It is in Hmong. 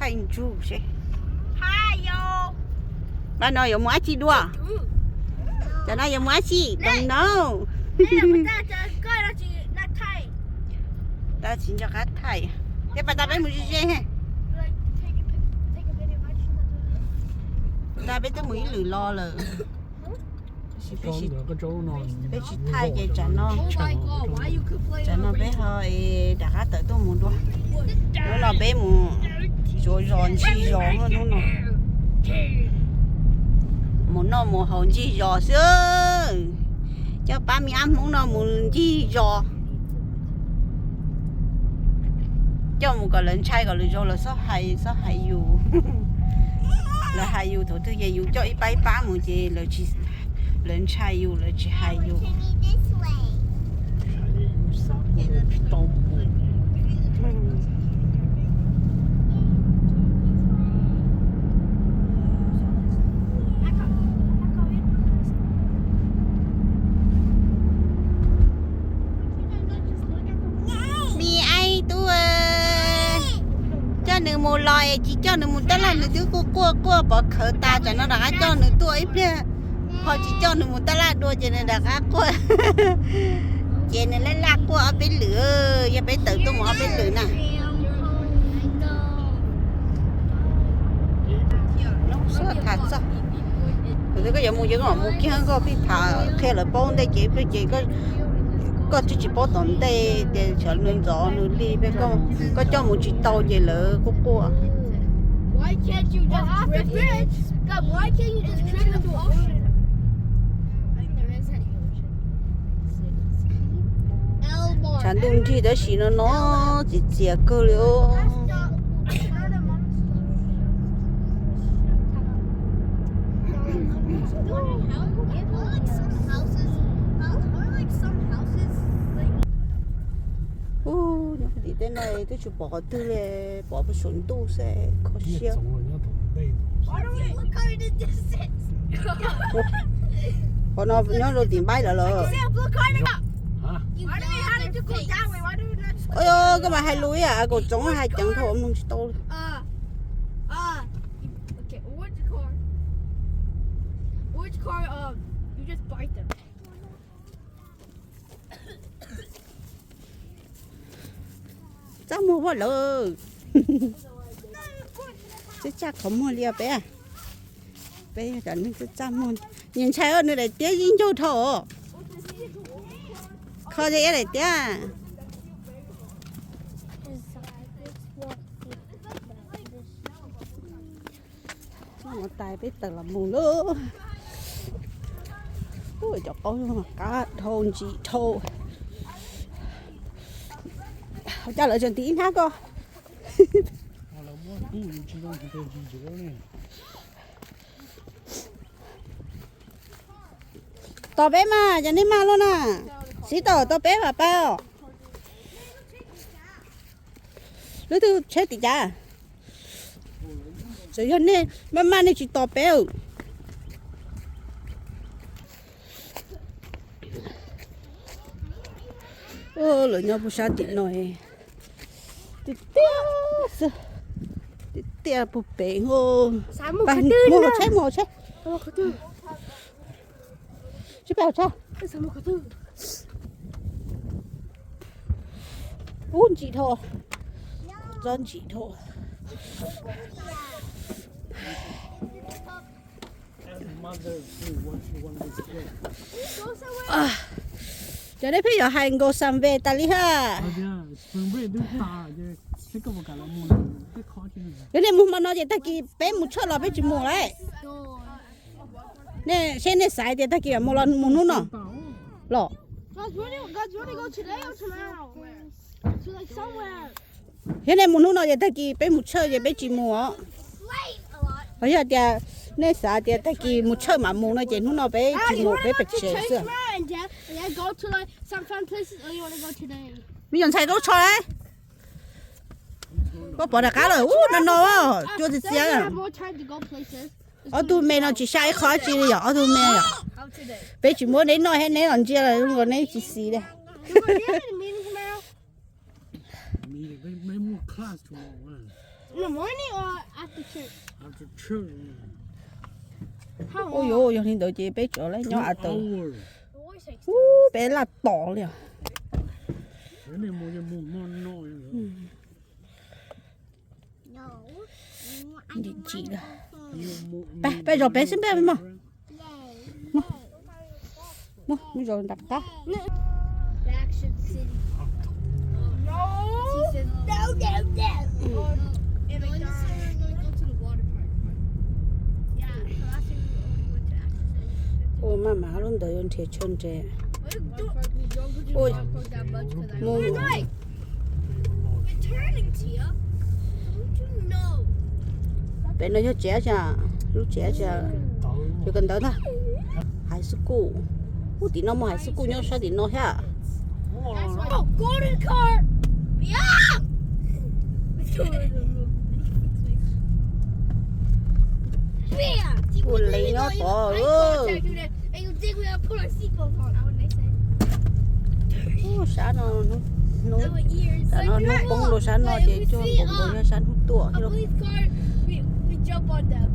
Thaij ntsug seb. Pab no yuav mus dab tsi dua? Cov no yuav mus dab tsi? Don't know. Tab tsis nco qab thaij. Thiab pas tas peb mus ze ze. Pas tas peb twb mus ib lwm los lawm. Peb tsis thaij ces tsam no, tsam no peb ho rov qab tawm tuaj mus dua. Hnub no peb mus zuav zos ncig zos hnub no. Mus noj mus haus ncig zos xwb. Coj pab me ab Hmoob no mus ncig zos. Coj mus kom lawv ntshai kom lwm zaus lawv txhob hais, txhob hais yus. Lawv hais yus thaum twg ces yus coj ib pab ib pab mus ces lawv ntshai yus, lawv tsis hais yus. Me ab tub, coj nws mus los es tsis coj nws mus tab laj, nws twb quaj quaj quaj pov khawv tas, tsam no rov qab coj nws tuaj ib pliag. Ho tsis coj nws mus tab laj dua ces nws rov qab quaj. Ces nws laj laj quaj ob peb lwm, yog peb tawm tuaj mus ob peb lwm na. Tham txog, thaum twg koj yuav mus ces koj mam mus kiag, koj pheej tham qhia lawv paub ntej ces ib pliag ces koj twb tsis paub tom ntej tias xyov nws ntxov nws lig, koj coj mus tsis tau ces lawv quaj quaj. Tshav ntuj nrig tab sis no no txias txias kawg li os. Ub, nyob tim tej no twb tsis pom qhov twg li, pom pem saum ntuj xwb, kho siab. Qhov no nyob rau tim npaib lawm los. Ua, koj mas hais lus ib yam kaum txoov hais ceev dhau mloog tsis tau li. Txaj muag vaj lawm. Twb txaj qhov muag li os peb. Peb yog cov neeg twb txaj muag. Nyias ntshai nws daim tiab yeej ncaug dhau. Kho ces daim tiab. Tais peb tawm los mus lawm. Cov qaub qab dhau ntsim dhau. Ua cas lawv tseem tiv ib hnab ko. Tos peb mas, cas nej maj luaj na. Sib tau tos peb mas pab os. Lub twg tsheb tim cas? Txawm yog nej maj maj nej tsis tos peb. Lawv nyob puag sab tim no. Tiag tiag xwb. Tiag tiag puag pem. Mus hauv tsheb, mus hauv tsheb. Tsis peb hauv tsheb. Ub, ntsim dhau. Txob ntsim dhau. Cov nej pheej yuav hais nkaus xam ve tas li ha. Yog nej mus hmo no ces tag kis peb mus tshawj los peb tsis mus lawm. Nej seb nej xav tias tag kis mus los mus hnub no los. Yog nej mus hnub no ces tag kis peb mus tshawj ces peb tsis mus os. Ho yog tias nej xav tias tag kis mus tshawj mam mus no ces hnub no peb tsis mus, peb pes tsawg xwb. Me nyuam ntxhais, koj tsho, koj pom nram qab lawm, ub, no no, cua txias txias. Ob tug me no tsis saj ib qho dab tsi li yom, ob tug me yom. Peb tsis muab neb noj thiab neb los ntsia los zoo nkaus neb tsis xis li. Ub, neb muaj class tomorrow. In the morning or after church? After church. How long? Ua yuav yog li ntawd ces peb tseem nyob a tawm. Four hours. Ub, peb laj tom li os. Ntsim ntsim lawm. Peb, peb zov peb xwb peb mog. Mus, mus zov nram qab. Ua maj mam lub ntawd yuav nrhiav chaw nres. Ua, mus. Pem no yog tsev tsi? Lub tsev tsi? Yog kawm ntawv ntag. High school. Ub, tim no muaj high school nyob sab tim no thiab. Ua li nyob tod. Ub, sab no, sab no hnub poob rau sab no ces cuag nkaus nkaus yog sab hnub tuaj thiab.